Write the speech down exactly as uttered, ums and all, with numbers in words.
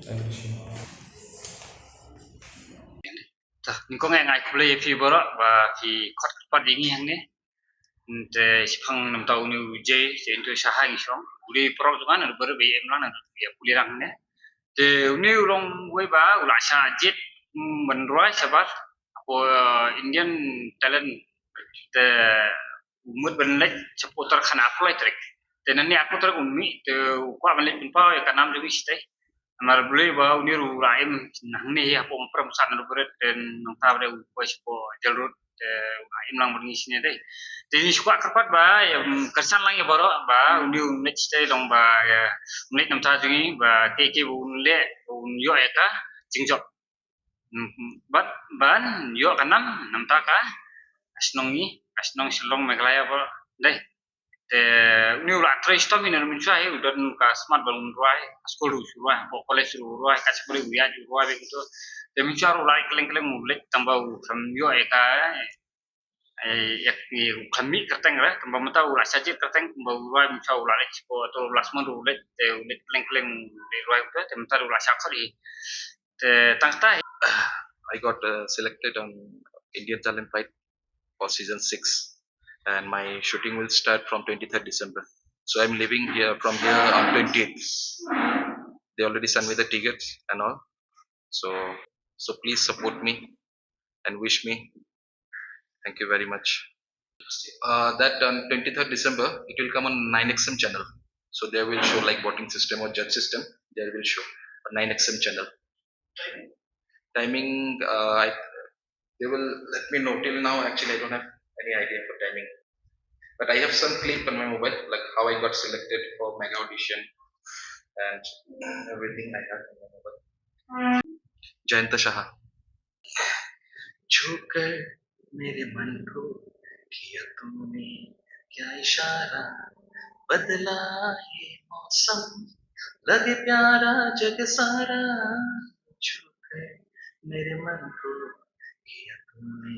Tah, nyngkong eh nga ai khublei ïa phi baroh ba phi khot kyrpad ïa ngi hangne. Te shaphang namta une u Jay, te une u Shaha ngi shong. U dei u paralok jong nga, naduh barit ba ïa im lang, naduh ïa pule lang hangne. Te une u long uwei ba u la shah jied, mm, ban rwai shabar hapoh, uh, Indian Talent. Te u mut ban leit shapoh Uttarakhand arphew lai tarik. Te nangne arphew tarik un mih, te u kwah ban leit pynpaw ïa ka nam jong ngi shatei. Namar balei ba une ruh u la im hangne hi hapoh Mawprem, u sah naduh barit, te nangta ba dei u poi shapoh Jail Road, te u la im lang bad ngi shane dei. Te ngi shu kwah kyrpad ba, em, kyrshan lang ïa baroh ba une u leit shatei long ba, em, u leit namta jong ngi ba kaei kaei ba un leh, ba un ïoh ïa ka jingjop. Em, bad ban ïoh ka nam namta ka shnong ngi, ka shnong Shillong, Meghalaya baroh dei. Te une u la trei shitom hi na mynshuwa hi, u don ka smat ba un rwai, ha skul ruh u rwai, hapoh college ruh u rwai, ka shakri u ïaid u rwai bad kumto. Te mynshuwa ruh u la leit kylleng kylleng u leit tang ba u khlem ïoh ïa ka, eh, ïa, ïa u khlem mih kyrteng re, tang ba mynta u la shah jied kyrteng, tang ba u rwai mynshuwa u la leit shapoh, to last month ruh u leit, te u leit kylleng kylleng u leit rwai kumto, te mynta ruh u la shah khot hi. Te tang kata hi. I got, uh, selected on Indian Talent Fight for season six, and my shooting will start from twenty-third December. So I'm leaving here, from here, on twentieth. They already sent me the tickets and all. So, so please support me and wish me. Thank you very much. Uh, that on twenty-third December, it will come on nine X M channel. So they will show, like, voting system or judge system. They will show on nine X M channel. Timing, uh, I, they will let me know. Till now, actually, I don't have any idea for timing. But I have some clip on my mobile, like how I got selected for mega audition and everything I have in my mobile. Jayanta Shaha. छूकर मेरे मन को किया तूने क्या इशारा, बदला ये मौसम, लगे प्यारा जग सारा। छूकर मेरे मन को किया तूने।